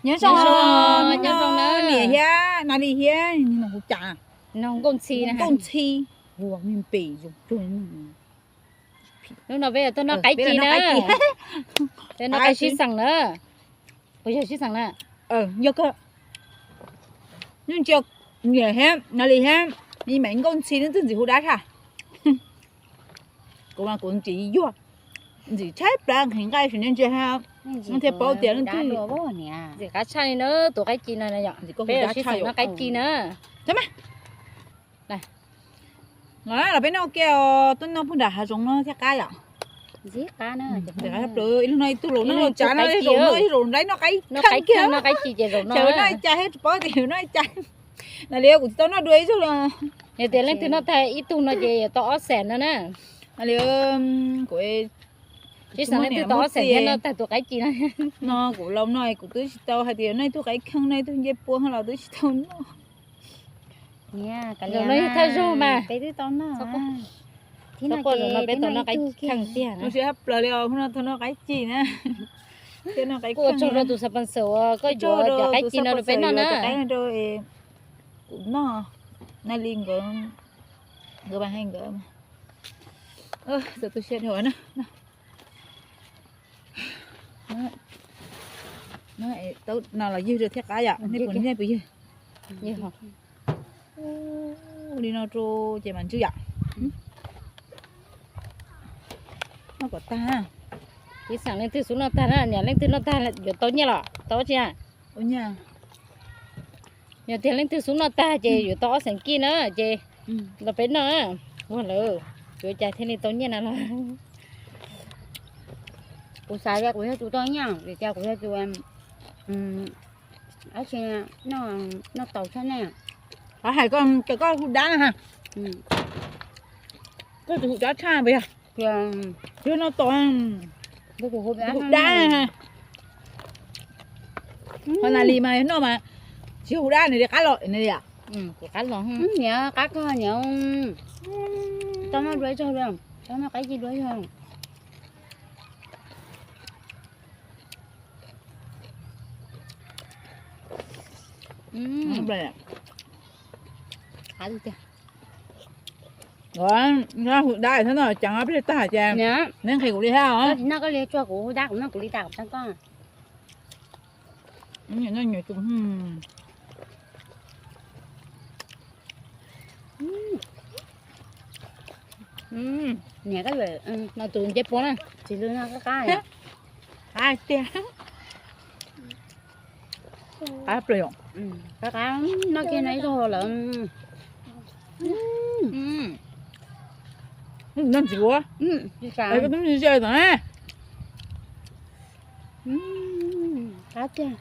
Nyob zoo, nyob zoo na, niam thiab Nais Lis thiab, no kuv cas, Nkauj Ntxhi, Nkauj Ntxhi, ua me pem zoo cuag. Hnub no peb yuav tuaj noj qaib ci na, peb noj qaib sib xeem na. Puas yog sib xeem na? Yog kawg. Ntsia, niam thiab Nais Lis thiab me me Nkauj Ntxhi leej twg ntxim hu dab tshaj. Kuv mas kuv ntxim yuag, ntxim tshaib plab nqhis nqaij sim neej ntsia thiab paub tias leej twg. Ntxim qab tshaj li na tus qaib ci no yom. Peb yuav sib xeem noj qaib ci na. Los peb noj ua ke os, tuaj noj puag nram hav zoov no thiaj qab yom. Ntxim qab na, ib lub no ib tug, zaum no ib zaum noj, ib zaum laib noj qaib, noj qaib ci ces zaum no noj ib cas thiab tsis paub tias yuav noj ib cas. Nais Lis kuv tsis tau noj dua ib zaug los. Yog tias leej twg noj tag ib tug no ces yuav tau ob xees no na. Nais Lis, kuv sib xeem leej twg tau ob xees thiab noj tag tus qaib ci no. No kuv laus no kuv twb tsis tau hais tias noj ib tug qaib kheej, noj ib tug ncej puab los twb tsis tau noj. Zaum no yog thawj zaug mas peb twb tau noj. Txhob quaj, zaum no peb tau noj qaib kheej tiag. Zoo siab tshaj plaws li os, hnub no tau noj qaib ci na. Kuj ua tsaug rau tus sponsor uas koj yuav cov qaib ci no rau peb noj na. Kuv noj, Nais Lis nkawd, nkawd mas hais nkawd, txawm tu siab dhau na. No los ywg rau thiab qab yom, nej puas, nej puas ywg? Ua li no rau ces mam ntswj yom. Noj kom tag. Ib xeem leej twg xub noj tag na, niam leej twg noj tag yuav tau nyiaj los tau tsi na? Yog tias leej twg xub noj tag ces yuav tau ob xees kij na, ces los peb noj na. Ua lawm, yuav cas thiaj li tau nyiaj na los. Kuv xav tias kuv yog tus tau nyiaj, vim tias kuv yog tus dab tsi, noj taus tshaj nej. Qhov hais koj, koj hu dab na ha. Koj tus hu dab tshaj puas yog? Yog noj taus, hu dab. Qhov Nais Lis mas yog noj mas tsis hu dab nws li qab los nws li. Kuv qab los, niam qab koj niam, tau noj dua ib zaug, tau noj qaib ci dua ib zaug. Hu dab thiab no ceev peb tag ces neb nqhis kuv li thiab os. Noj koj li tsuag kuv hu dab, kuv noj kuv li tas kuv tsa koj. Niam koj yuav no tus ncej puab na, tsis lwj no qab qab. Qab tiag. Qab plaws yom. Qab qab, noj kiag no ib zaug lawm. Noj ntxiv ua. Koj tub ntsia tom na. Qab tiag.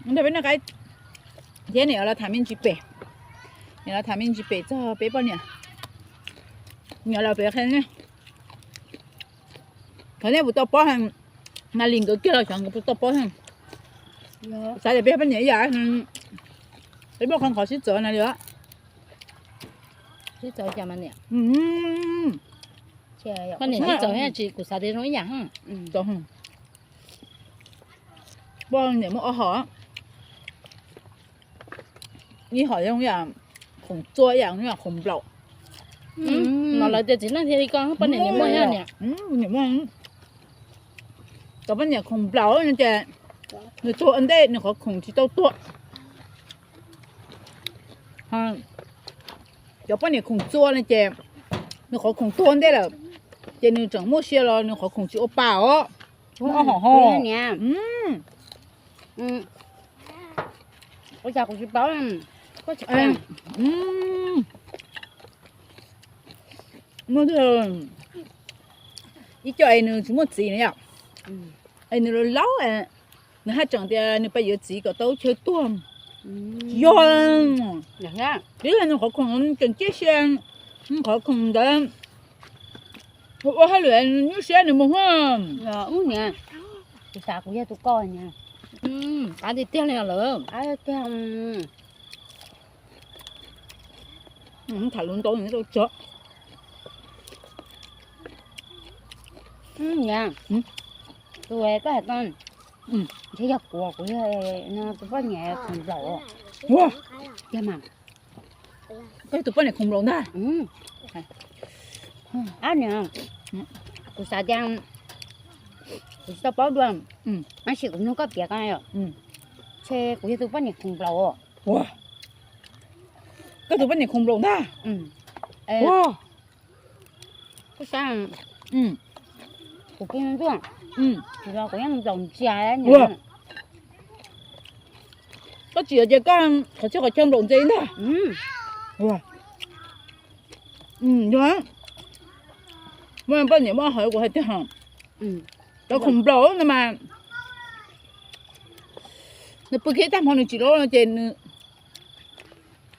Ntawm peb noj qaib thiab niam los tham me ntsis pem. Niam los tham me ntsis pem txog peb poj niam. Niam los pem qhia nej, qhov nej puas tau paub, Nais Lis nkawd kiag los xyov nkawd puas tau paub. Xav tias peb poj niam ib yam, peb muaj qhov qhov sib txawv na li. Sib txawv cas mas niam? Poj niam sib txawv tsis, kuv xav tias zoo ib yam. Poj niam muaj ob hom. Ib hom zoo yam khoom txua, ib yam khoom nplaum. No lawv tias txiv neej thiaj li ko, poj niam niam muaj thiab niam. Cov poj niam khoom nplaum no ces nws tuag ua ntej nws qhov khoom tsis tau tuag. Cov poj niam khoom txua no ces nws qhov khoom tuag ua ntej lawm, ces nws tseem muaj sia los nws qhov khoom tsis ua pa os. Ob hom ho. Ua cas kuv tsis paub, koj tsis qhia. Muaj ib co es nws tsis muaj txiv na yom, es nws laus laus, nws haj tseem tias nws pais yuav txiv kom tau lub chaw tuag. Yog, twb yog nws qhov khoom tseem ciaj sia, nws qhov khoom ntawd ua hauj lwm nyuaj siab nws mus. Ub niam, kuv xav kuv yog tus koj niam. Qab tiag tiag li lawm. Tham lus ntau tau tso. Niam, Tus koj hais ko, ntshe yog kuv, kuv yog tus poj niam khoom nplaum. Ua, yog mas, koj yog tus poj niam khoom nplaum ntag. Ab niam, kuv xav tias kuv tsis tau paub dua, tab sis kuv nug koj piav ko, ntshe kuv yog tus poj niam khoom nplaum. Ua, koj tus poj niam khoom nplaum ntag. Ua, kuv xav, kuv pw ntuj, kuv yeej nplaum ntsia. Koj tsis yuav ces koj qhov txhia qhov chaw nplaum ntse ntag. Yog, muaj poj niam muaj hauv kuv hais tiag, cov khoom nplaum no mas nws pw kiag tag hmo nws tsis laub no ces nws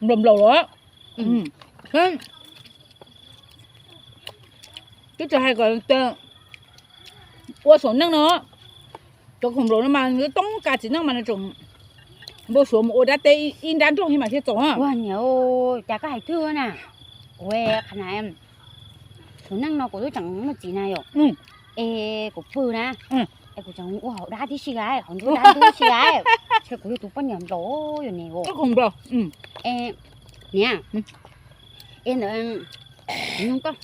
nplaum nplaum los. Twb tsis hais kom ua saum neej no, cov khoom nplaum no mas nws toob kas txiv neej mas nws tseem npau suav mus ua dab teb ib nrab nrog thiab mas thiaj txaus. Ua niam, cas koj hais twg na, kuv qhov na, saum neej no kuv twb tseem muaj txiv na yom, es kuv pw na, es kuv tseem ua hauv dab tib si lawm, hauv nruab dab tib si lawm, ntshe kuv yog tus poj niam nplaum yom niam. Niam, es ntawd,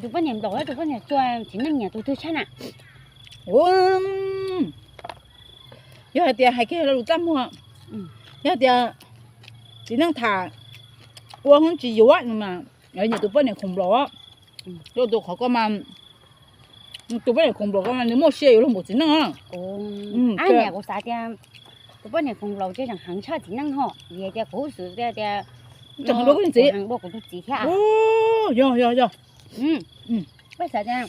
tus poj niam nplaum, tus poj niam txua txiv neej nyiam tus twg tshaj na? Yog hais tias hais kiag lo lus txaj muag, yog tias txiv neej tham ua hub tsis yuav no mas, nyiam tus poj niam khoom nplaum. Tus qhov ko mas, tus poj niam khoom nplaum ko mas nws muaj sia yuav luag npaum txiv neej. Ab niam, kuv xav tias tus poj niam khoom nplaum ces tseem heev tshaj txiv neej ho, vim tias kuv xav tias tseem heev dua kuv tus txiv thiab. Yog, yog, yog. Koj xav tias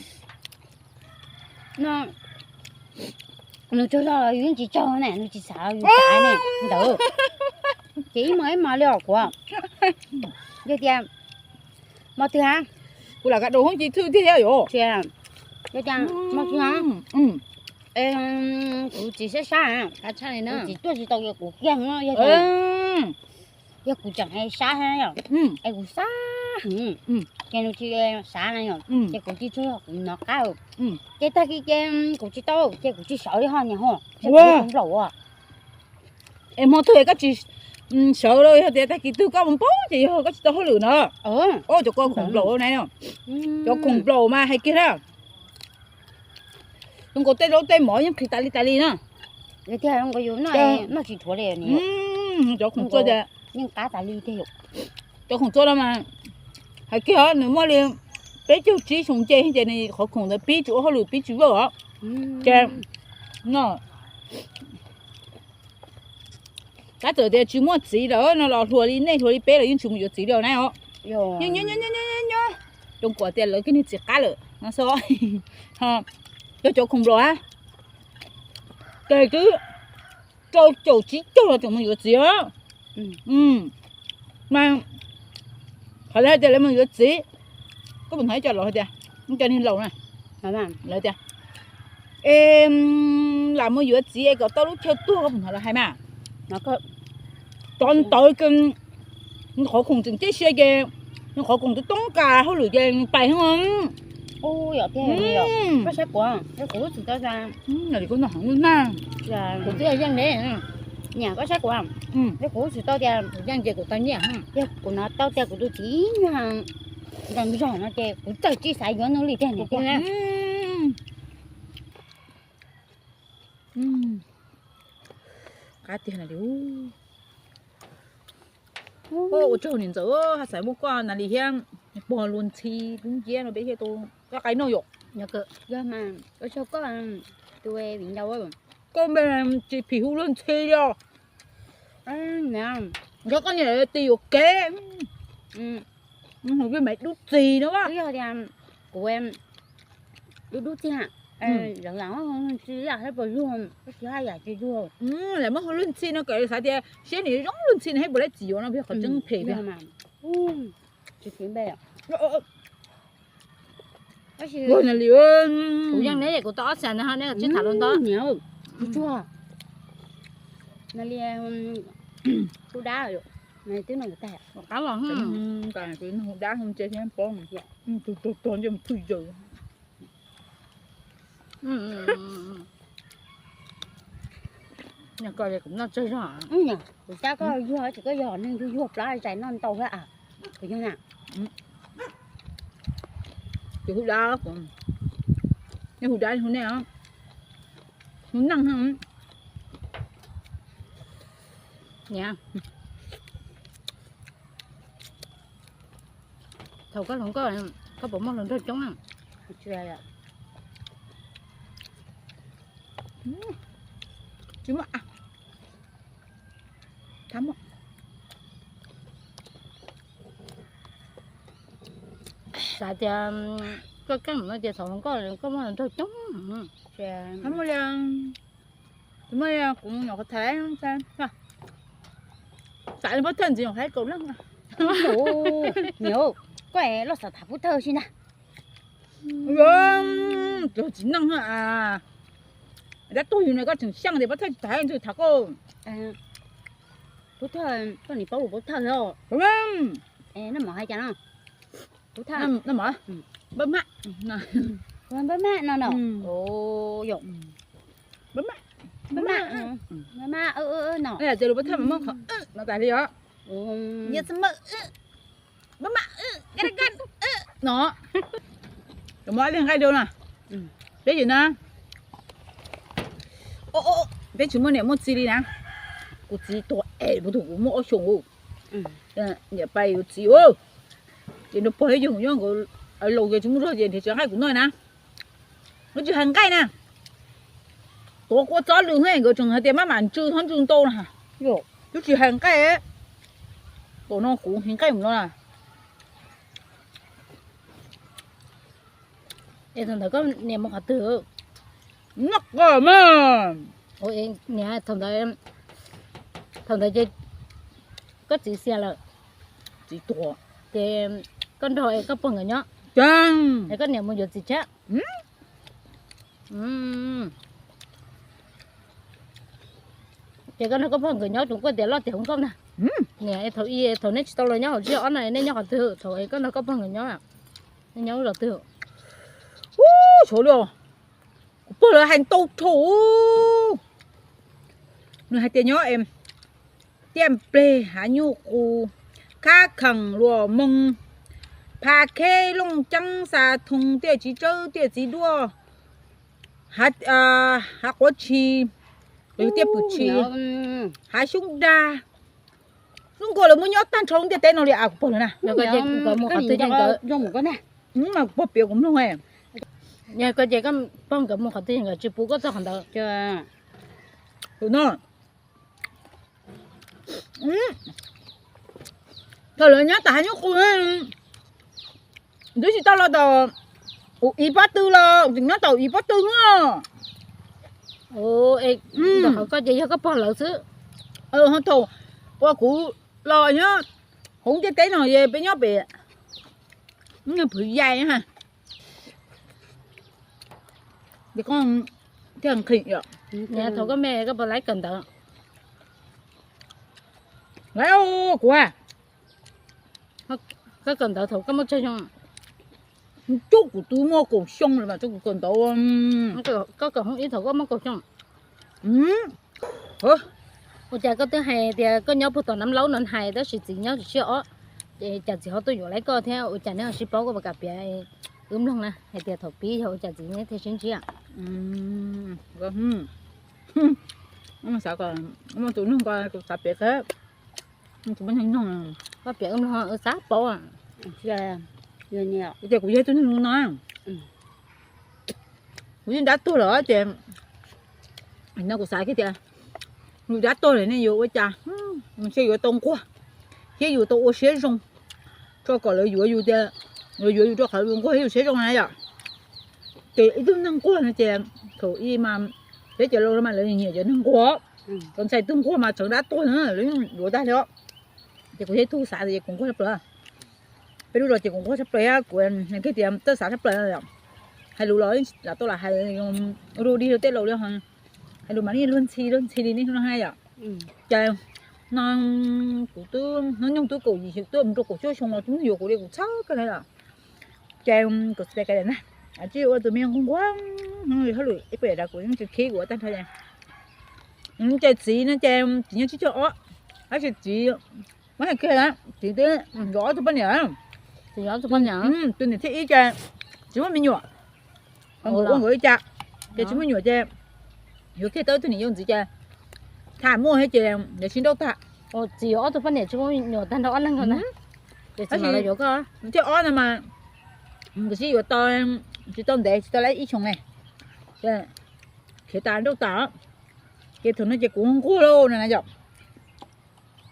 no, nws tsaug zog los yus yeej tsis tsaug ne, nws tsis xav los yus xav ne ntawd. Ces ib hmos ib hmos li os kuv. Yog tias hmo twg hab, kuv lam ka daus hoob ci thwj thiab yom. Yog tias hmo twg hab, kuv tsis sab sab, kuv tsis tuaj tsis tau kuv kiag, yog tias yog kuv tseem sab, es kuv sab heev, ces nws tsis xav na yom, ces kuv tsis tsaug zog kuv nov qab. Ces tag kis ces kuv tsis tau, ces kuv tsis sawv li ho niam ho, nplaum. Es hmo twg koj tsis sawv los yog tias tag kis twg koj mus paub ces yog koj tsis tau hauj lwm no. Cov ko khoom nplaum na, cov khoom nplaum mas hais kiag na, zoo nkaus tej zaub tej mov yeej qhis tas li tas li na. Cov khoom txua, cov khoom txua no mas hais kiag nws muaj li peb caug tsib xyoo nce ces nws qhov khoom ntawd pib tsis ua hauj lwm pib tsis vawj os. Ces no, tab txawm tias tsis muaj txiv lawm no los hluas li nej hluas li peb los yeej tsis mus yuav txiv li na os. Nyob nyob nyob nyob nyob, cov kuam tias lawv kiag niag txiv qab lawm no xwb. Yog cov khoom nplaum a, ces twb rau caum tsib caug los tseem mus yuav txiv os. Mas qhov lawv hais tias lawv mus yuav txiv, koj puas hnov ib co laus hais tias, ib co niag laus na, lawv tias, es lam mus yuav txiv es kom tau lub chaw tuag, koj puas hnov lawv hais mas? Cov ntawd, qhov khoom tseem ceb sia ces, qhov khoom twb toob kas hauj lwm ces pais heev. Koj saib kuv, kuv lub txim tau, kuv twb yeej ne, niam koj saib kuv, kuv lub txim tau tias kuv yeej ces kuv tau nyiaj, yog kuv hnov tau tias kuv tus txiv ib nyuag nrog nrog no ces kuv txawm tsis xav yuav nws li tiag niam tiag. Qab tiag na li. Ua tsaug niam ntxawm, haj xaiv muaj koj na li thiab, puag luag ntxhi tub nciab no peb thiaj tu koj qaib noj yom. Yog mas, ua tsaug koj, tus viv ncaus, koj npe tsis phim hu luag ntxhi li os. Yog koj niam tis yuam kev, hu Maiv Dub Txig no. Yog tias kuv Dub Dub Txig, tsis yam thiab puas luag, tsis haj yam tsis luag. Lam muab hu luag ntxhi no kom xav tias siab nws zoo luag ntxhi no thiab puas laib txiv yuav no, qhov tseeb phem. Tsis txiv npe. Tab sis kuv yeej neb kuv tau ob xas ntawd ho neb tsis tham luag ntau. Niam, tsuag tsuag. Na li, hu dab, twb no tag. Qab los, hu dab hu ntse thiab pob, tug tug tug nce mus thwj zaws. Kuv noj tsawg zog. Kuv cab koj yuag tsis, koj yog neeg yuag yuag plab zais noj ntau thiab a. Kuv yog na. Ces hu dab, nej hu dab hu nej, hu neeg. Niam, thaum koj hluas nkauj, koj puas muaj hluas nraug coob? Tsis muaj. Xav tias koj keej no ces thaum hluas nkauj koj muaj hluas nraug coob. Tsis muaj li, kuv nyuam qhuav tham, xav li pov thawj ntxiv nyuam qhuav kaum leej. Niam, koj loj xav tham pov thawj si na. Txiv neej, dab tuag yus no koj tseem xyeej tias pov thawj tsis tham ntxwg tham koj. Pov thawj, koj nim paub pov thawj os. Noj mov hais cas no? Pov thawj, npawb mab. Npawb mab no no. Npawb mab, npawb mab no. Tias lus pov thawj mas muaj qhov no tas li os. Yog txawm mawb, npawb mab, no. Cov mov li nqaij dua na. Peb yim na, peb tsis muaj niam muaj txiv li na. Kuv txiv tuag es kuv tug kuv muaj ob xyoos. Niam pais yuav txiv, ces nrog pog ib yug nyob nkawd laus ces tsis muaj zog ces nrhiav tsis nqaij kuv noj na. Lawv tsis hais nqaij na. Tuav kua txob lwm hnub nkawd tseem hais tias maj mam ntsw txhob ntsw ntau na. Twb tsis hais nqaij. Tam no kuv hais nqaij mus no na. Es thaum ntawd koj niam mus qhov twg? Noj qos mas. Niam, thaum ntawd, thaum ntawd ces koj txiv xiam lawm. Txiv tuag. Ces koj nrog es koj pog nkawd nyob. Es koj niam mus yuav txiv tshiab. Ces koj nrog koj pog nkawd nyob tseem kuj tias loj tiav hluas nkauj ntag. Niam, thaum ub thaum neb tsis tau los nyob hauv zej ob no nej nyob qhov twg thaum koj nrog koj pog nkawd nyob? Nej nyob lub zos twg? Ub, xyov li, kuv pog lawv hais ntau dhau. Nws hais tias nyob Tiaj Nplej, Hav Nyuj Qus, Khab Kheem, Luam Moos, Pha Kheb, Looj Ceeb, Xa Thoo, Tiaj Txiv Tsawb, Tiaj Txiv Duaj, Hav Quav Tshis, Tiaj Pwm Tshis, Hav Xyoob Dag. Lub nkuaj lawv muab nyob tag nrho lub ntiaj teb no li as kuv pog lawv na. Kuv pog piav kuv mloog. Yog koj ces koj pog nkawd mus qhov twg nkawd tsis pub koj txog qhov ntawd. Thaum lawv nyob tom Hav Nyuj Qus, twb tsis tau los tom Uv Ib Pob Tw los tseem nyob tom Uv Ib Pob Tw no. Qhov koj ces yog koj pog lawv xwb. Thaum uas kuv los nyob hauv ntiaj teb no es peb nyob pem Phwv Yais. Thiaj nqhis. Thaum koj me koj puas laib kawm ntawv? Laib kuv. Koj kawm ntawv thaum koj muaj tsawg xyoo? Coj kuv twb muaj kaum xyoo lawm mas coj kuv kawm ntawv. Koj kawm hoob ib thaum koj muaj kaum xyoo. Ua cas koj twb hais tias koj nyob puag tom Nab Laub no hais tab sis txiv nyob tsis siab os. Ces cas txiv ho tuaj yuav laib koj thiab ua cas neb ho sib paub? Koj puas kam piav wb mloog na hais tias thaum pib yog ua cas txiv neb thiaj sib ntsib? Muaj tus neeg ko kuv xav piav thiab, tus muaj neeg nyoog, koj piav wb mloog wb xav paub. Ces kuv yog tus neeg no, kuv yeej dab tuag lawm ces no kuv xav kiag tias yus dab tuag lawm ne yuav ua cas, ntshe yuav tau nquag thiab yus tau ua siab zoo tso kom lawv yuav yus tias, lawv yuav yus rau qhov yus nquag thiab yus siab zoo na yom. Ces ib tug neeg nquag no ces thaum ub mas peb cov laus mas lawv nyiam cov neeg nquag. Cov ntxhais twg nquag mas tseem dab tuag na, lawv yeej yuav tag li os. Ces kuv yog ib tug xav tias kuv nquag tshaj plaws. Peb lub zos ces kuv nquag tshaj plaws thiab kuv hais kiag tias txawj xav tshaj plaws. Hais lus los lam tau lam hais, ua dua dig rau tej laus li, hais lus mas nej luag ntxhi luag ntxhi li nej no yom. Ces no kuv twb hnub nyoog twb kaum yim xyoo tuaj mus rau kaum cuaj xyoo los twb yuav kuv li kuv txhawj kawg li os. Ces kuv tsis ua tus me nquag nquag, hauj lwm ib puas yam kuv yeej tsis khib kuv ua tag nrho ces Ces txiv no ces txiv nyob tsib caug ob, tab sis txiv muab hais kiag, txiv twb yuav ob tug poj niam, tus niam thib ib ces tsis muaj me nyuam, nkawd ua nkawd li cas, ces tsis muaj nyuam ces yuav kiag tau ib tug niam yau ntxiv ces tham muaj thiab ces lawv sib nrauj tag. Txiv yuav ob tug poj niam tsis muaj me nyuam tag nrho ob leeg no na. Ces txiv mam li yuav koj. Thib ob no mas nkawd sib yuav tau tsis tau ntev, tsis tau lawm ib xyoos ne, khiav tas nrauj tas. Ces thaum no ces kuv nquag lauj no na yom.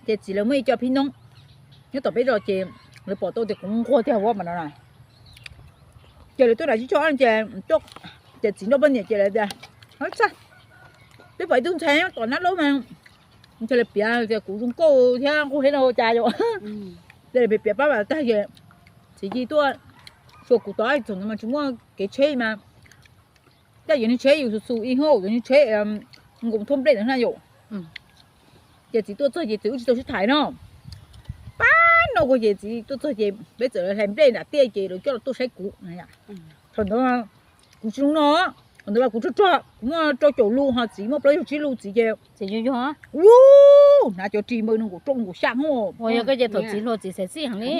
Ces txiv lawv muaj ib co phib noob nyob tom peb zos ces lawv pom tau tias kuv nquag tiag huab mas no na. Ces lawv tuaj nram tsib caug ob ces, ces txiv nrauj poj niam ces lawv tias, peb pom ib tug ntxhais nyob tom nab laub mas ntshai lawv piav tias kuv zoo nkauj thiab nquag thiab no cas yom. Ces lawv piav piav pab pab tag ces txiv cia tuaj xyuas kuv tod, thaum ntawd mas tsis muaj kev tsheb mas, coj yus niag tsheb yus xus xus ib hub, yus niag tsheb nkoos thoob nplej ntawd na yom. Ces txiv tuaj txog ces txiv wb tsis tau sib tham no. Pab no kuv ces txiv tuaj txog ces peb txawm hlais nplej nram tiaj ces lawv coj los tuaj saib kuv. Thaum ntawd kuv tsis zoo no, thaum ntawd mas kuv rog rog, kuv muaj rau caum lus ho txiv muaj plaub caug tsib lus txiv ces, u, hnav cov ris npaws nees nkaum rau nees nkaum xya hub. Yog koj ces thaum txiv hluas txiv xav xij heev li.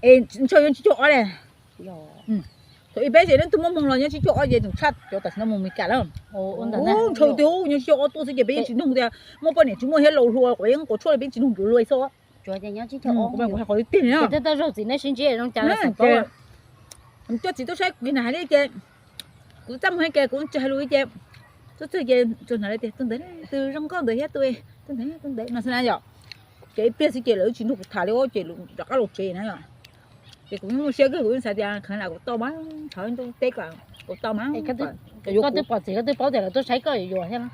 Es ntshe nyob tsib caug ob le. Thaum ib peb ces leej twg muaj hmoo los nyob tsib caug ob ces tseem tshaj cov tam sim no mus Meskas lawm. Ntshe twb nyob tsib caug ob tuaj xwb ces peb yeej tsis nug tias muaj poj niam tsis muaj thiab laus hluas quav yeeb quav tshuaj li peb tsis nug lawv xwb. Kuv hais qhov tiag tiag na. Coj txiv tuaj saib kuv na hais li ces kuv txaj muag ces kuv tsis hais lus li ces tuaj txog ces txog hnav tias tus ntawd tus zoo nkauj ntawd thiab tus, tus ntawd tus ntawd no xwb na yom. Ces ib pliag xwb ces lawv tsis nrog kuv tham li ces rov qab los tsev na yom. Ces kuv yeej muaj siab kawg, kuv yeej xav tias kheev lam kuv tau mas, thov teb kom kuv tau mas. Koj twb pom txiv koj twb paub tias lawv tuaj saib koj yuav yuav thiab.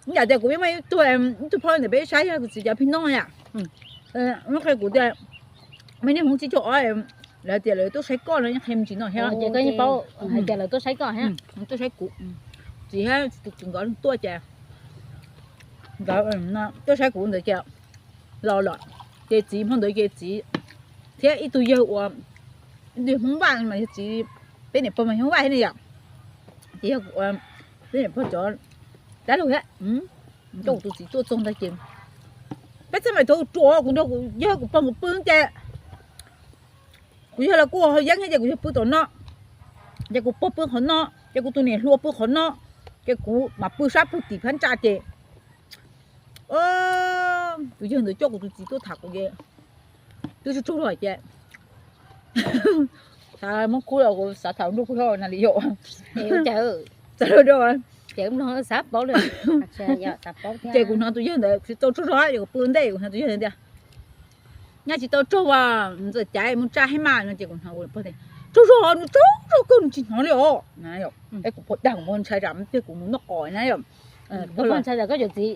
Ib yam tias kuv yeej muaj ib tug, ib tug phauj ntawm peb saib yog kuv txiv cov phib noob yom. Muab qhia kuv tias muaj niag hmoob tsib caug ob, lawv tias lawv tuaj saib koj no, yeej qhia me ntsis no thiab. Ces koj yeej paub hais tias lawv tuaj saib koj thiab. Tuaj saib kuv, txiv thiab tus kwv nkawd tuaj ces nkawd tuaj saib kuv ntawd ces los lawm. Ces txiv hmo ntawd ces txiv thiab ib tug yawg uas, ib tug Hmoob Vaj mas yog txiv, peb niam pog mas yog Hmoob Vaj thiab ne yom. Ces yog peb niam pog cov dab laug thiab, coj kuv tus txiv tuaj txog ntag ces peb txhaj mam thaum ruam kuv nrog kuv yawg kuv pog nkawd pw ces kuv yawg los kuj haus yeeb thiab ces kuv yawg pw tom no, ces kuv pog pw qhov no, ces kuv tus niam hluas pw qhov no, ces kuv mam pw sab pug tim phab ntsa ces tus yawg ntawd coj kuv tus txiv tuaj tham kuv ces twb tsaug tsaug zog ces xav muab kub los kuv xav tham nrog kuv hlo na li yom. Xav rau, ces kuv hnov tus yawg ntawd tsis tau tsaug zog ces kuv pw ntej kuv hnov tus yawg ntawd tias nyaj tsis tau tsaug as, ntxawm cav mus tsa hib mas no ces kuv hnov kuv pog tias tsaug zog, nws tsaug zog kawg nws tsis hnov li os. Es kuv pog dag kuv pog ntshai tsam tiag kuv mus noj qos na yom. Kuv pog ntshai tsam koj yuav txiv.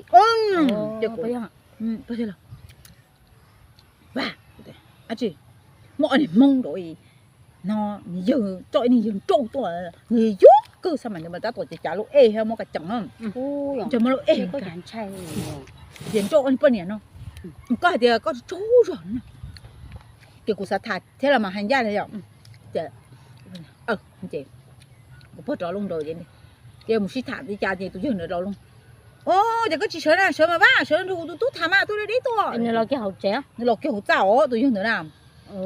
Ces kuv, pog tias los, a tsi, muaj ob niag hmoob nrauj no, nws yawg coj ib niag yawg nrauj tuaj, nws yog kawg xab mas nws mas tab tom ces cav lub ej thiab muab ka cees na. Ntshe muab lub ej, ces nrauj ob niag poj niam no. Koj hais tias koj tsaug zog na. Ces kuv xav tham thiab los mas hais ncaj li yom. Ces kuv pog rov loo nraud ces mus sib tham li cas ces tus yawg ntawd rov loo. Ces koj tsis sawv na, sawv mas vaj, sawv nrog kuv tus tub tham mas tuaj li deb tuaj. Nws los kiag hauv txaj os tus yawg ntawd na.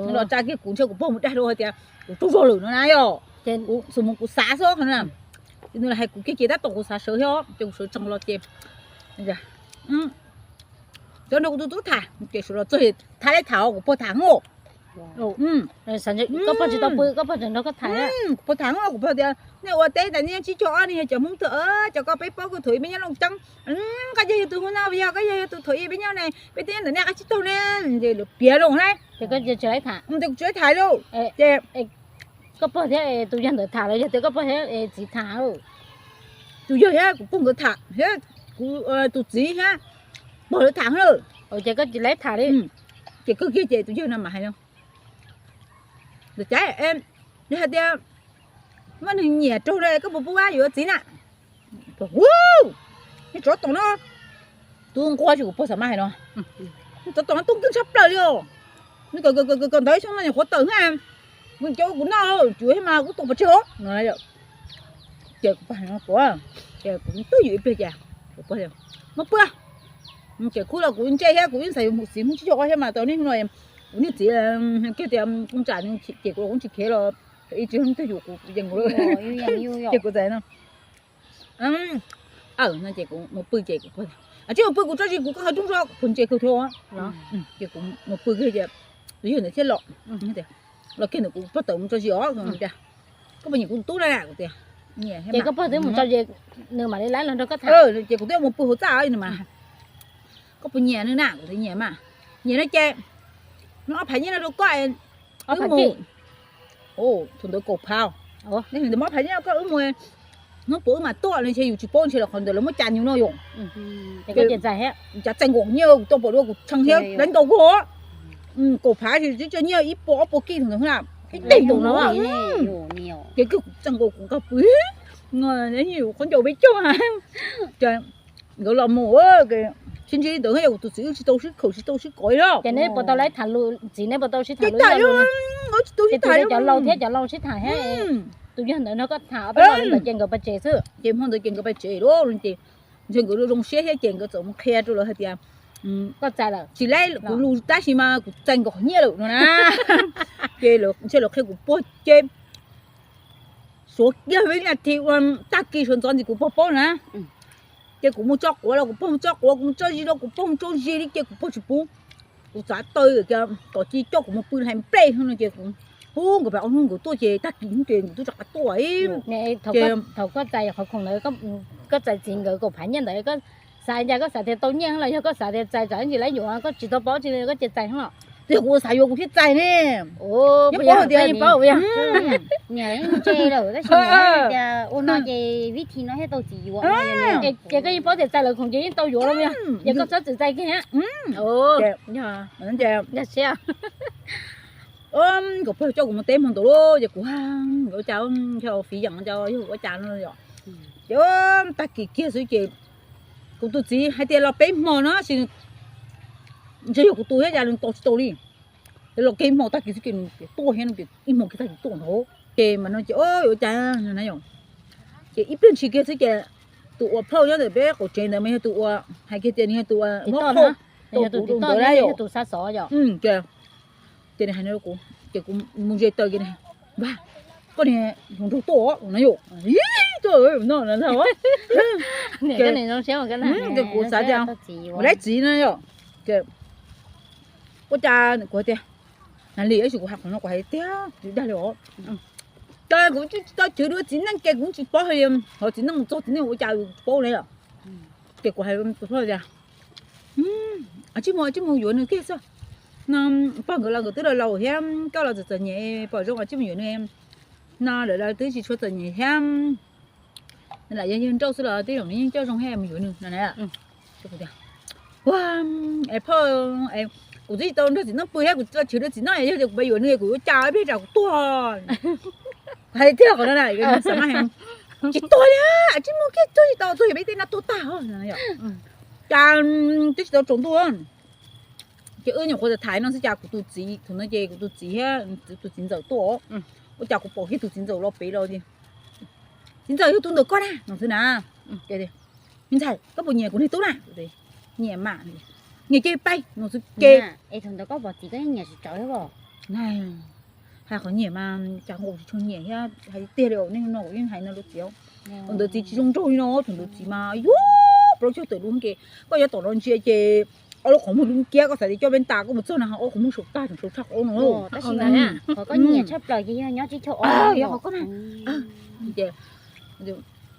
Nws los tsa kiag kuv, ntshe kuv pog mus dag rau hais tias kuv tsaug zog lawm no na yom. Kuv xub mus kuv xav xwb qhov na. Ces nws los hais kuv kiag ces tab tom kuv xav sawv thiab ces kuv sawv tsees los ces sawv nrog kuv tus tub tham ces sawv los txog thab leb tham kuv pog tham os. Koj pog tsis tau pw, koj pog tseem nrog koj tham. Kuv pog tham os, kuv pog tias nej ua teb tas nej tsib caug ob ne yog cov Hmoob twg, cov koj peb paub koj thaum ub peb nyob Looj Ceeb, koj yog yog tus Hmoob no yog koj yog yog tus thaum ub peb nyob ne, peb twb nyob ntawm nej qab tsib taug ne, ces lawv piav loo na. Ces koj tsis tham lauj. Ces koj pog thiab tus yawg ntawd tham los yog tias koj pog thiab txiv tham? Tus yawg thiab kuv pog nkawd tham thiab kuv tus txiv thiab pog lawv tham na. Ces koj tsis lab tham li. Ces kawg kiag ces tus yawg no mas hais no, ntawm cas yog hais tias muaj neeg nyiam raug li koj puas pub yuav txiv na? Nej tsov tom no, tus nquag tsis kuv pog xav mas hais no, nej tsov tom no tuaj nkeeg tshaj plaws li os. Nej kawm kawm ntawv xyoo no nyuam qhuav tawm na, Kuv cov kuv noj tsuav thiab mas kuv tua pov tseg os no. Ces kuv pog, ces kuv twb yws ib pliag ces kuv pog, muab pw. Ces khub los kuv ntse thiab kuv yeej xav yuav mus txiv Hmoob tsib caug ob thiab mas tau niaj hnub no kuv niag txiv kiag tias kuv tsam nws ces kuv los kuv tsis khiav los ib tsis hnub twg yuav kuv yees kuv ces kuv txais no. Ces kuv mus pw ces kuv pog, tsij mus pw kuv tso zis kuv koj qhov rooj tso, kuv ntse kawg thiab. Ces kuv mus pw kiag ces tus yawg ntawd thiaj los, los kiag ntawm kuv pog tawm mus tso zis os. Koj puas nyiam kuv tub na? Kuv tias nyiam. Ces koj pog twb mus tso zis, nws mam li lab los nrog koj tham. Ces kuv twb mus pw hauv txaj nws mas, koj puas nyiam nws na? Kuv tias nyiam mas. Nyiam no ces muab ob phav nyiaj no rau koj, wb mus. Thaum ntawd kaum phav, ntawd muab ob phav nyiaj rau koj wb mus, hnub puas wb mam tuaj no ntshe yus tsis paub ntshe los qhov ntawd lawv muab cas nyus no yom. Cas txais nkaus nyiaj kuv tau pom dua kuv tshee thiab dab ntau kawg. Kaum phav tsis tso nyiaj ib puas ob puas kij thaum ntawd na, ib teg no. Ces kawg kuv txais nkaus kuv nqa pw, qhov ncaus peb caug. Nkawd los mus sib ntsib ntawd yog kuv tus txiv wb tsis tau sib khaum tsis tau sib kov li. Ces neb puas tau lawv tham lus txiv, neb puas tau sib tham lus? Tsis tau sib tham, cov laus thiab cov laus sib tham thiab. Tus yawg ntawd nrog koj tham ob peb lo ntawd ces nkawd pais tsev xwb. Ces hmo ntawd ces nkawd pais tsev lawm ces ntshe nkawd zoo siab thiab ces nkawd txawm mus qhia rau lawv hais tias koj txais lawm, tsis laib kuv lus tab sis mas kuv txais nkaus nyiaj lawm no na. Ces ntshe lawv qhia kuv pog ces suav kiag vib nas this ua tag kis sawv ntxov ntxiv kuv pog paub na. Ces kuv mus tso quav los kuv pog mus tso quav, kuv mus tso zis los kuv pog mus tso zis li ces kuv pog tsis pub. Kuv xav taw kom ci coj kuv mus pw hais nplej no ces kuv pub nkawd pab ob hnub nkawd tuaj ces tag kis hnub ces nkawd twb rov qab tuaj. Thaum koj txais qhov khoom ntawd, koj txais txiv nkawd kaum phav nyiaj ntawd, koj xav cas? Koj xav tias tau nyiaj los yog koj xav tias txais tsam ntsis lawv yuav, koj tsis tau paub tsis koj cia txais los? Twb yog kuv xav yuav kuv thiaj txais ne. Yog tias yeej paub, niam yeej ntse lawm tab sis tias ua no ces vib thi no thiaj tau txiv yuav. Ces koj yeej paub tias txais lawv khoom ces yeej tau yuav los yog? Ces koj txhob txwm txais kiag. Yog siab. Nkawd pog coj kuv mus teb hmo ntawd lauj, ces kuv ua cas, fiv yeem yog ua cas no yom. Ces tag kis kiag xwb ces kuv tus txiv hais tias los peb hmo no sis ntshe yog kuv tus thiab cas nws tos tsis tau li. Ces los kiag ib hmo tag kis xwb ces nws tuaj thiab no ces ib hmo kiag tag kis tuaj ntag. Ces mas no ces ua cas na yom, ces ib pliag ntshis kiag xwb ces tus uas plhauj nyob ntawm peb qaum tsev ntawd mas yog tus uas hais kiag tias nws yog tus uas muab qhauj rau kuv rau ntawd na yom. Ces nws hais no rau kuv ces kuv mus ze taw ces, Npawg, koj niag hluas nraug tuaj no yom. Tuaj no ces kuv xav tias ua dab tsi no yom. Ces ua cas kuv hais tias, Nas Lis, tab sis kuv hais qhov no kuv hais tiag tsis dag li os. Ces kuv tsis tau chwv dua txiv neej ces kuv tsis paub hais li, ho txiv neej mus txog txiv neej ua cas tsis paub li. Ces kuv hais tias, Tsij mus, tsij mus yuav nws kiag xwb. No pog nkawd los nkawd twb laus laus thiab, koj los txom txom nyem, pom zoo tsij mus yuav nws. No lawv los twb tsis tshua txom nyem thiab, lam yog yawg nrauj xwb los twb zoo, nws yeej coj zoo thiab, mus yuav nws no na. Ua, es phauj, kuv twb tsis tau nrog txiv neej pw thiab, kuv tsis tau chwv dua txiv neej, yog tias kuv pab yuav nws kuv yuav cas ib pliag tsam kuv tuag. Hais tiag qhov no na, xav mas tsis tuag li, tsij mus kiag, tuag tsis tau, tuag yog peb tej no tuag tag. Cas twb tsis tau tsaus ntuj, ces wb nyuam qhuav tham no xwb cas kuv tus txiv, thaum no ces kuv tus txiv thiab tus txiv ntxawm tuaj, ua cas kuv pom kiag tus txiv ntxawm los pem los tias, Txiv ntxawm, yog tus ntawm koj na no xwb na. Me ntxhais, koj puas nyiam kuv niag tub na? Nyiam mas. Nyiam ces pais no xwb ces. Es thaum ntawd koj pom txiv koj yeej nyiam tsis tsawv thiab os. Hais qhov nyiam mas cas kuv tsis tshua nyiam thiab, hais tiag li, nej no kuv yeej hais no rau txiv. Thaum ntawd txiv tsis zoo nraug li no, thaum ntawd txiv mas yuav plaub caug tawm dua ces koj yuav tom no ntsia ces ob lub qhov muag dub kiab, koj xav tias coj peb tas koj mus txog na ho ob qhov muag saum tag saum tshau tshaj qhov no. Qhov koj nyiam tshaj plaws ces yog nyob tsib caug ob, yog qhov koj na.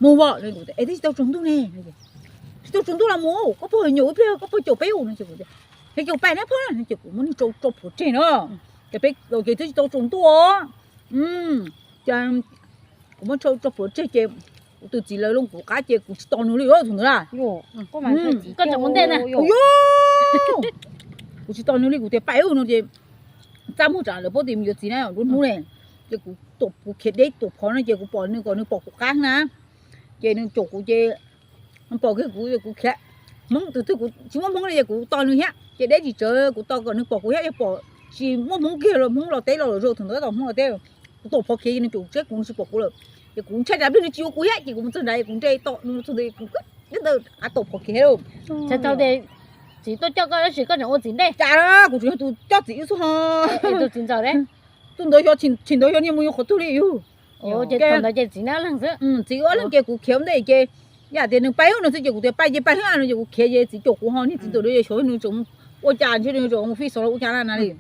Mus os, es twb tsis tau tsaus ntuj ne. Tsis tau tsaus ntuj los mus, koj pog nyuam ib pliag koj pog caum peb no ces kuv, es caum pais na phauj na, ces kuv muab nws tso phuav tseg no. Ces peb los ces twb tsis tau tsaus ntuj os. Ces kuv muab tso phuav tseg ces kuv tus txiv lawv loo kuv qab ces kuv tsis tos nws li thaum ntawd na. Koj tseem ua ntej na. Kuv tsis tos nws li, kuv tias pais no ces txaj muag tsam lawv paub tias mus yuav txiv na, lub hnub ne. Ces kuv, kuv khiav deb tuam phov no ces kuv pom nws kom nws pom kuv qab na. Ces nws caum kuv ces pom kiag kuv, kuv khiav. Hmoob tus twg kuv tsis muaj hmoob li ces kuv tos nws thiab ces deb tsis tsawv kuv tos kom nws pom kuv thiab, yog pom Tsis muaj Hmoob kiag los, Hmoob los teb los lawm, zaum thaum ntawd tau Hmoob los teb, kuv tom phov kiag nws caum kuv tsis pom kuv lawm. Ces kuv ntshai tsam pliag nws tsis yuav kuv thiab ces kuv mus txog nrad kuv nrhiav tos nws txog ntawd kuv ntawd av tom phov kiag. Tsis tau tias txiv tuaj coj koj tab sis koj tseem ua txiv ntej. Cas kuv tseem yog tus coj txiv wb xwb ho. Tus ntawd xyov, tsis ntawd xyov niag mus yuav qhov twg li yus. Txiv ob leeg ces kuv khiav ntej ces yam tias nws pab no xwb ces kuv tias pab ces pab no ces kuv khiav ces txiv caum kuv ho niag txiv ntawd xyov nws tseem ua cas ntshe nws tseem mus fij xov los ua cas na li.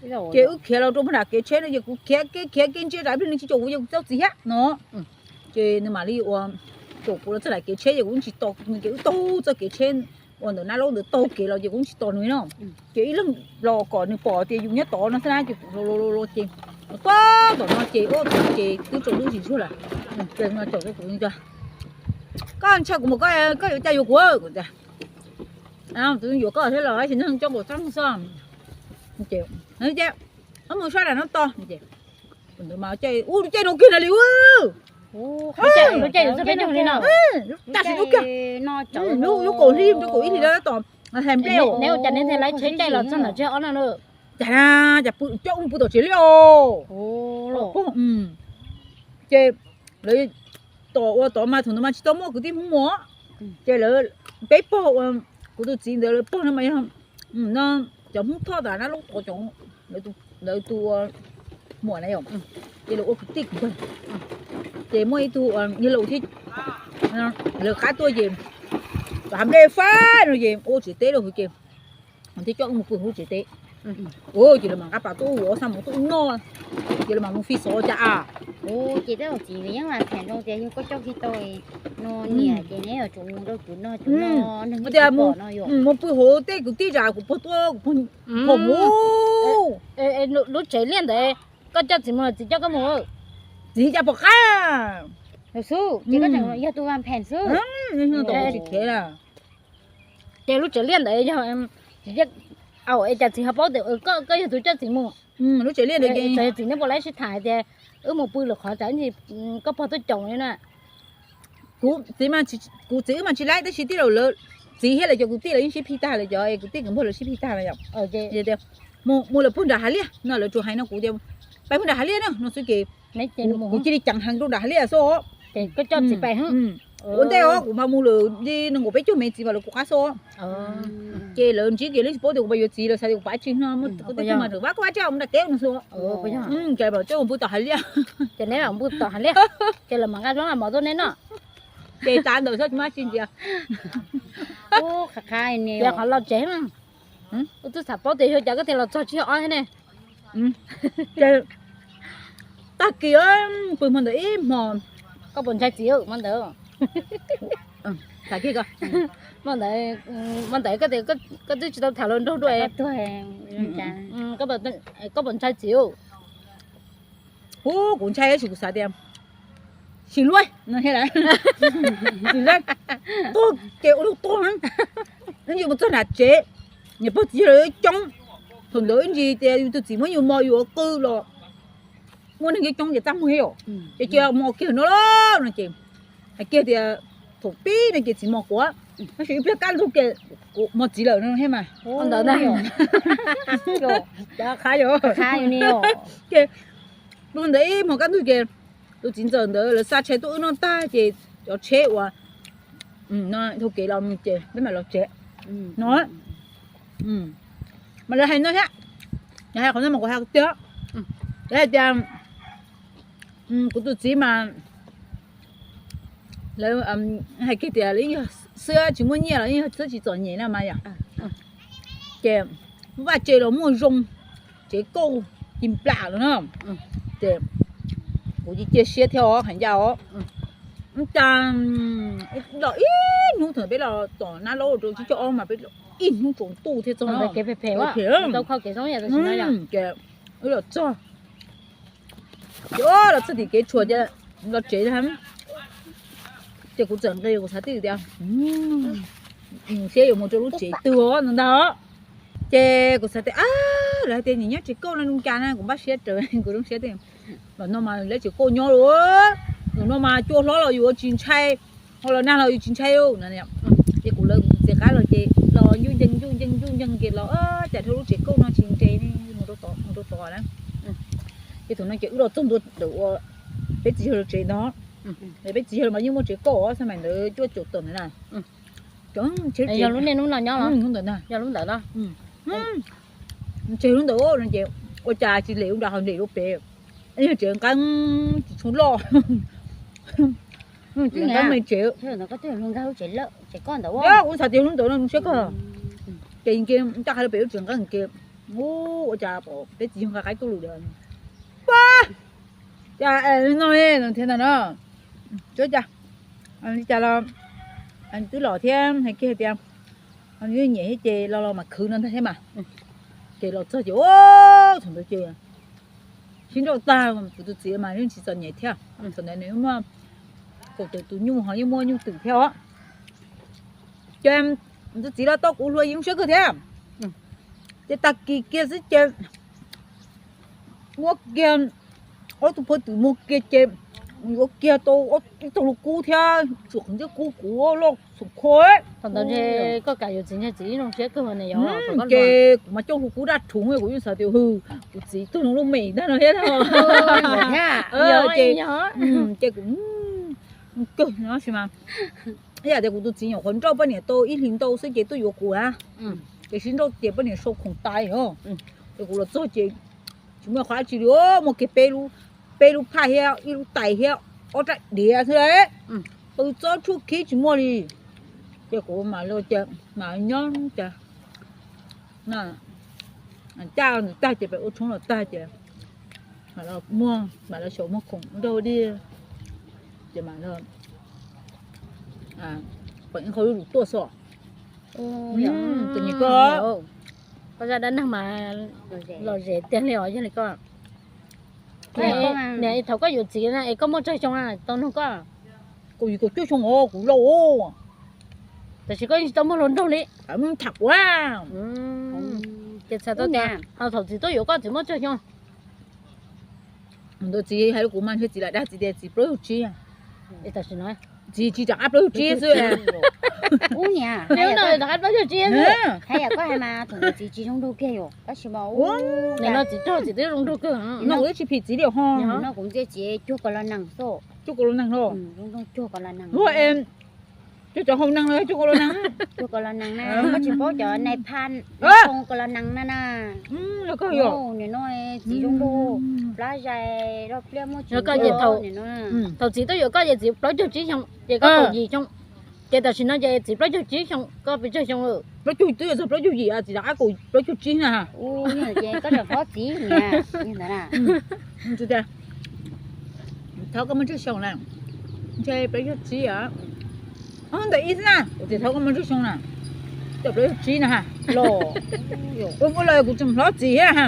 Ces wb khiav los rau nram kev tsheb no ces kuv khiav kev khiav kev ntsia tsam pliag nws tsis caum kuv ces kuv txoj txiv thiab no. Ces nws mam li ua caum kuv los txog nram kev tsheb ces kuv tsis tos nws ces wb taug txoj kev tsheb uas ntawm Nab Laub ntawd taug kev los ces kuv tsis tos nws no. Ces ib leeg los kom nws pom tias yus nyob tod no xwb na ces kuv los los los ces tuaj tom no ces ua tod ces twb tsaus ntuj zis zuag lawm. Ces no caum kuv tias koj ntshai kuv mas koj yuav cas yuav kuv tias yuav koj thiab los tab sis neeg coj nkaum txaj xwb. Ces wb mus sab nram no tos ces ntawd mas ua lub caij no kiag na li. Lub caij txog peb caug li no, tam sim no kiag, lub kaum hli rau kaum ib hli tab tom hais nplej. Neb ua cas neb thiaj lawv tsheb caij los txog ntawm tsev ob no na? Cas na, cas pw coj ub pw tom tsev li os. Ces lawv tom ua tod mas thaum ntawd mas tsis tau muaj kwv tij Hmoob mus, ces lawv peb pog ua kuv tus txiv ntawd lawv pog no mas yog no cov Hmoob Thoj tas na lub tod cov lawv tus muam na yom, ces lawv ua kwv tij kwv npawg. Ces muaj ib tug yog laus thiab lawv qab tuaj ces nplej fab no ces ua tsev teb rau hauv ces thiaj coj mus pw hauv tsev teb. Ces lawv mam nqa pas tuaj ua xa mus tuaj noj, ces lawv mam mus fij xov cas a. Ces tej zaum txiv yeej las them zoo tias yog koj coj kiag tau no niam ces neb yuav tsum mus rau tus no tus no neeg tias mus pw hauv tej kwv tij tsam kuv pog tuaj kuv pog mus. Lub tsev liaj ntawd koj coj txiv mus los txiv coj koj mus? Txiv cas pom qab xwb ces koj tseem yog tus vas phem xwb. Tsis khiav, ces lub tsev liaj ntawd yog, au, es cas txiv ho paub tias koj yog tus coj txiv mus? Lub tsev liaj ntawd ces txiv neb puas laib sib tham hais tias wb mus pw lwm qhov tsam ib ntsis koj pog tuaj caum li na. Kuv txiv, kuv txiv wb mas tsis laib tab sis tij laug lawv, txiv thiab lawv cov kwv tij lawv yeej sib phij tag lawm, cov kwv tij kwv npawg lawv sib phij tag lawm yom. Tias mus lawm puag nram hav liaj no, lawv tsuas hais no kuv tias peb puag nram hav liaj na no xwb ces kuv cia li ceev heev rau nram hav liaj xwb os. Ua ntej os kuv mas mus lawm li nees nkaum peb caug me txiv mas lawv kuv qab xwb os. Ces lawv ntsib kiag lawv tsis paub tias kuv pab yuav txiv, lawv xav tias kuv pab tsis no, kuv tej tug mas ram vab kuv pab tsis mus nram kev no xwb. Ces pom coj mus pw tom hav liaj, ces neb pw tom hav liaj, ces lawv mam nqa zaub nqa mov tuaj neb noj. Ces tas ntawm xwb tsis muaj tsi ntxiv. Ces qhov los tsev, ua twb xav paub tias yog cas koj thiaj los txog tsib ob thiab ne. Tag kis pw hmo ntawd ib hmo. Koj puas ntshai txiv hmo ntawd? Hmo ntawd koj tias koj twb tsis tau tham hluas nraug dua, koj puas ntshai txiv? Hu, kuv ntshai tab sis kuv xav tias sim luaj no thiab, sim luaj, tuag ces ua luaj tuag. Ib ntsis mus txog nram tsev, niam pog txiv yawg lawv coob, thaum ntawd ib ntsis tias yus tus txiv muab yus mos yus ua qw los muaj neeg coob coob ces txaj muag thiab yom, ces cia mos kiag no no ces hais kiag tias thaum pib no ces txiv mos kuv, tab sis ib pliag kaj ntug ces kuv mos txiv lawm no thiab mas. Ntawd na, ces pw ntawd ib hmos kaj ntug ces tus txiv ntxawm ntawd lawv xa tshais tuaj wb noj tag ces cov tsheb uas dhau kev los ces peb mam los tsev no. Mas lawv hais no thiab, lawv hais qhov no mas kuv hais tiag, lawv hais tias kuv tus txiv mas lawv hais kiag tias lawv yeej yog xwb tsis muaj nyiaj los yeej yog xwb tsis txom nyem na mas yom. Ces vaj tse los muaj zoo, tsev kauj ci nplam los na. Ces kuv cia siab thiab os, hais ncaj os, cas los ib hnub thaum peb los tom Nab Laub rau tsib caug ob mas peb los ib hnub tsaus ntuj thiab txog kev phem phem, ces wb los txog, ces los txog tim kev tshuam ces los tsev, ces kuv txawm nqis kuv xav tias siab yuav mus rau lub tsev twg ntag. Ces kuv xav tias lawv hais tias nim nyob tsev kauj no zoo cas na, kuv npaj siab raws kuv zoo siab tias los no mas lawv tsev kauj nyob lawm, los no mas cua hlob los yus tsis ntshai, ho los nag los yus tsis ntshai no. Ces kuv lawv kuv txiv qab los ces los ncuj ncees ncuj ncees ncuj Ces los cas dhau lub tsev kauj no tsis nres ne, mus rau tod na. Ces thaum no ces wb los txog ntua ntawm ua peb txiv yawg lawv tsev ntag. Peb txiv yawg mas yeej muaj tsev kauj xab mais ntawd cuaj caum tawm ntawd na. Yog lub niaj hnub no nyob los? Ntawd na. Yog lub ntawd los? Ntseg lub ntawd no ces ua cas tsis lem lub nrad ho lem lub pem. Yog tsev nqeeb tsis tshua loj. Tsev nqeeb me tsev. Kuv xav tias lub ntawd no zoo siab kawg. Ces nce ncaj qha lub pem lub tsev nqeeb ces ua cas pom peb txiv yawg nqa qaib tuaj lwm. Ua cas no thiab ntag no. Tsuav cas li cas los twb los thiab hais kiag hais tias nyiam thiab ces los los mas khwv no ntag thiab mas. Ces los txog ces thaum ntawd ces sib nrauj tag, kuv tus txiv mas yeej tsis txom nyem thiab. Thaum ntawd nws muaj kaum tawm tus nyuj ho yeej muaj nyuj twm thiab os. Ces tus txiv los tau kuv hlua yeej siab kawg thiab. Ces tag kis kiag xwb ces muab kiag ob tug phua twm muag kiag ces yuav kiag tau ib tug hlua kub thiab tsum qhov ntiab kub kuv loj xum khua. Thaum ntawd koj kam yuav txiv ntshai txiv zoo siab kawg ne yog. Ces kuv mas coj hlua kub daj rhuv kuv yeej xav tias hwm kuv txiv tuag zoo lub me ntag no thiab. Ces kuv kawg no sis mas ib yam tias kuv tus txiv nyuam qhuav nrauj poj niam tau ib hlis ntau xwb ces tuaj yuav kuv na. Ces sib nrauj ces poj niam sau khoom tas os. Ces kuv los txog ces tsis muaj qhov dab tsi li, muaj kiag peb lub phaj thiab ib lub tais thiab ob rab diav xwb. Qws txob tshuaj khib tsis muaj li. Ces kuv mam li, mam nyob cas caj ntawd tag ces pem ua tshoob los tag ces mam los muag, mam los xyaum muag khoom nrog diag. Ces mam los pom ib qho zuj zus tuaj xwb. Tus niam koj, koj zaj dab neeg mas lom zem tiag li os, yog li koj. Niam, thaum koj yuav txiv na es koj muaj tsawg xyoo tau nug koj? Kaum yim kaum cuaj xyoo os, kuv laus. Tab sis koj yeej tsis tau muaj hluas nraug li. Tham kuv. Ces txhais tau tias thaum txiv tuaj yuav koj txiv muaj tsawg xyoo? Ntawd txiv hais rau kuv mas ntshe txiv lam dag txiv tias txiv plaub caug tsib. Tam sim no txiv tsis rov qab plaub caug tsib xwb. Ub niam, rov qab plaub caug tsib xwb. Hais yam koj hais mas thaum ntawd txiv tsis zoo nraug kiag yom, tab sis mas nim no txiv rog txiv twb zoo nraug kawg. No kuv twb tsis phim txiv li ho. No kuv ntxias txiv cuag ko los nees xwb. Cuag ko los nees los. Zoo nraug cuag ko los nees. Luag es cuag cov hau nees los cuag ko los nees. Cuag ko los nees na, koj tsis paub cov nais phas ko los nees na na. Nim no txiv zoo nraug, plab zais, roj pliaj muaj tsis. Thaum txiv tuaj yuav koj ces txiv plaub caug tsib xyoo ces koj kaum yim xyoo. Ces tam sim no ces txiv plaub caug tsib xyoo, koj pes tsawg xyoo? Plaub caug twb yuav txog plaub caug yim, txiv rov qab kaum plaub caug tsib na. Ces koj tseem hlob txiv niam. Thov koj muaj tsawg xyoo na? Ntshe plaub caug tsib a. Ntawm ib xwb na, kuv tias thov koj muaj tsawg xyoo na? Coj plaub caug tsib na ha. Los, ua ua los kuv tseem hlob txiv thiab ha.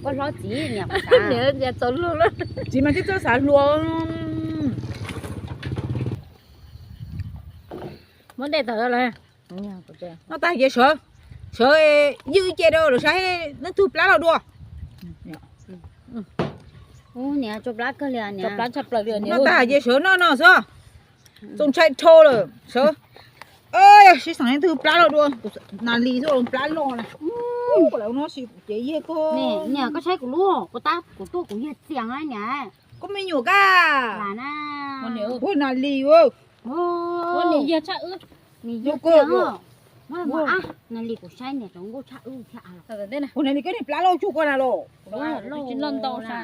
Koj hlob txiv niam, niam txaus luag lawm. Txiv mas twb txawj xav hluas. Muab dej tawm lawm. Noj tag ces sawv, sawv ywj ce rau lawv saib leej twg plab los dua. Ub niam, tsau plab kawg li niam. Noj tag ces sawv noj no xwb. Txaus ntshai dhau lawm sawv. Sib xeem leej twg plab los dua, Nas Lis xwb plab loj na. Kuv lawv no sis kuv cev yag kawg. Niam koj saib kuv lub, kuv tab kuv tuaj kuv yag txias niam. Koj me nyuam kaj. Ua Nas Lis. Ua Nas Lis yag tshaj wb. Nas Lis kuv saib niam tseem nkauj tshaj wb thiab. Ua Nas Lis koj niag plab loj cuag koj na los. Tsis loj ntau na.